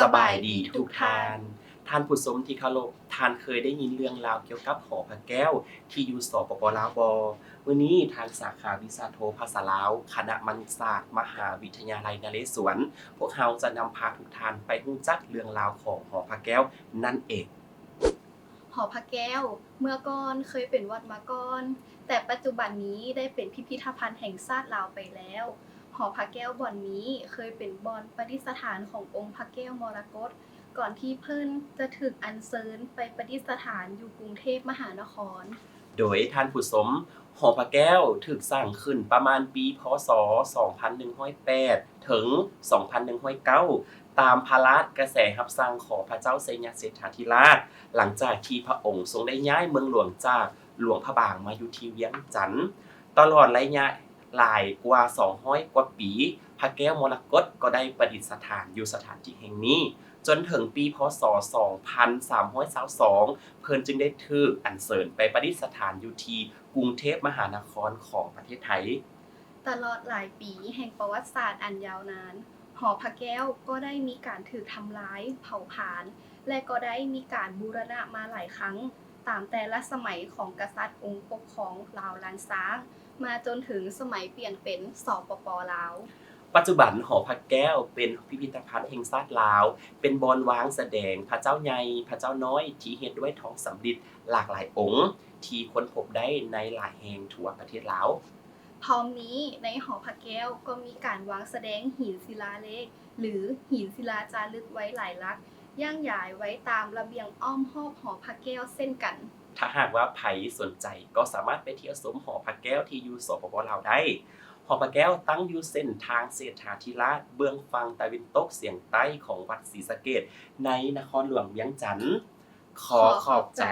ສະບາຍດີທຸກທ່ານ. ທ່ານຜູ້ຊົມທີ່ເຄົາລົບ, ທ່ານເຄີຍໄດ້ຍິນເລື່ອງລາວກ່ຽວກັບຫໍພະແກ້ວທີ່ຢູ່ ສປປ ລາວ ບໍ່? ມື້ນີ້ທາງສາຂາວິຊາໂທພາສາລາວ, ຄະນະມະນຸສາດ ມະຫາວິທະຍາໄລນະເຣສວນ, ພວກເຮົາຈະນຳພາທຸກທ່ານໄປຮູ້ຈັກເລື່ອງລາວຂອງຫໍພະແກ້ວນັ້ນເອງ. ຫໍພະແກ້ວ ເມື່ອກ່ອນເຄີຍເປັນວັດມາກ່ອນ, ແຕ່ປັດຈຸບັນນີ້ໄດ້ເປັນພິພິທະພັນແຫ່ງຊາດລາວໄປແລ້ວ. ຫໍພະແກ້ວບ່ອນນີ້ເຄີຍເປັນບ່ອນປະດິດສະຖານຂອງອົງພະແກ້ວມໍລະກົດ ກ່ອນທີ່ເພິ່ນຈະຖືກອັນເຊີນໄປປະດິດສະຖານຢູ່ກຸງເທບມະຫານະຄອນ. ໂດຍທ່ານຜູ້ຊົມ, ຫໍພະແກ້ວຖືກສ້າງຂຶ້ນປະມານປີ ພ.ສ. ສອງພັນໜຶ່ງຮ້ອຍແປດ ເຖິງ ສອງພັນໜຶ່ງຮ້ອຍເກົ້າ ຕາມພະລາຊະກະແສຮັບສັ່ງຂອງພະເຈົ້າໄຊຍະເສດຖາທິລາດ ຫຼັງຈາກທີ່ພະອົງຊົງໄດ້ຍ້າຍເມືອງຫຼວງຈາກຫຼວງພະບາງມາຢູ່ທີ່ວຽງຈັນ. ຕະຫຼອດໄລຍະຫຼາຍກວ່າສອງຮ້ອຍກວ່າປີ, ພະແກ້ວມໍລະກົດກໍໄດ້ປະດິດສະຖານຢູ່ສະຖານທີ່ແຫ່ງນີ້ ຈົນເຖິງປີ ພ.ສ. ສອງພັນສາມຮ້ອຍຊາວສອງ ເພິ່ນຈຶ່ງໄດ້ຖືກອັນເຊີນໄປປະດິດສະຖານຢູ່ທີ່ກຸງເທບມະຫານະຄອນຂອງປະເທດໄທ. ຕະຫຼອດຫຼາຍປີແຫ່ງປະຫວັດສາດອັນຍາວນານ, ຫໍພະແກ້ວກໍໄດ້ມີການຖືກທຳລາຍ, ເຜົາຜານ ແລະ ກໍໄດ້ມີການບູລະນະມາຫຼາຍຄັ້ງ ຕາມແຕ່ລະສະໄໝຂອງກະສັດອົງປົກຄອງລາວລ້ານຊ້າງ ມາຈົນເຖິງສະໄໝປ່ຽນເປັນ ສປປ ລາວ. ປັດຈຸບັນຫໍພະແກ້ວເປັນພິພິທະພັນແຫ່ງຊາດລາວ, ເປັນບ່ອນວາງສະແດງພະເຈົ້າໃຫຍ່, ພະເຈົ້ານ້ອຍທີ່ເຮັດດ້ວຍທອງສຳລິດຫຼາກຫຼາຍອົງ ທີ່ຄົ້ນພົບໄດ້ໃນຫຼາຍແຫ່ງທົ່ວປະເທດລາວ. ພ້ອມນີ້ ໃນຫໍພະແກ້ວກໍມີການວາງສະແດງຫີນສິລາເລກ ຫຼື ຫີນສິລາຈາລຶກໄວ້ຫຼາຍຫຼັກ ຍ່າງຢາຍໄວ້ຕາມລະບຽງອ້ອມຮອບຫໍພະແກ້ວເຊັ່ນກັນ. ຖ້າຫາກວ່າໃຜ ສົນໃຈກໍສາມາດໄປທ່ຽວຊົມຫໍພະແກ້ວທີ່ຢູ່ ສປປ ລາວ ໄດ້. ຫໍພະແກ້ວຕັ້ງຢູ່ເສັ້ນທາງເສດຖາທິລາດ ເບື້ອງຝັ່ງຕາເວັນຕົກສຽງໃຕ້ຂອງວັດສີສະເກດ ໃນນະຄອນຫຼວງວຽງຈັນ. ຂໍຂອບໃຈ.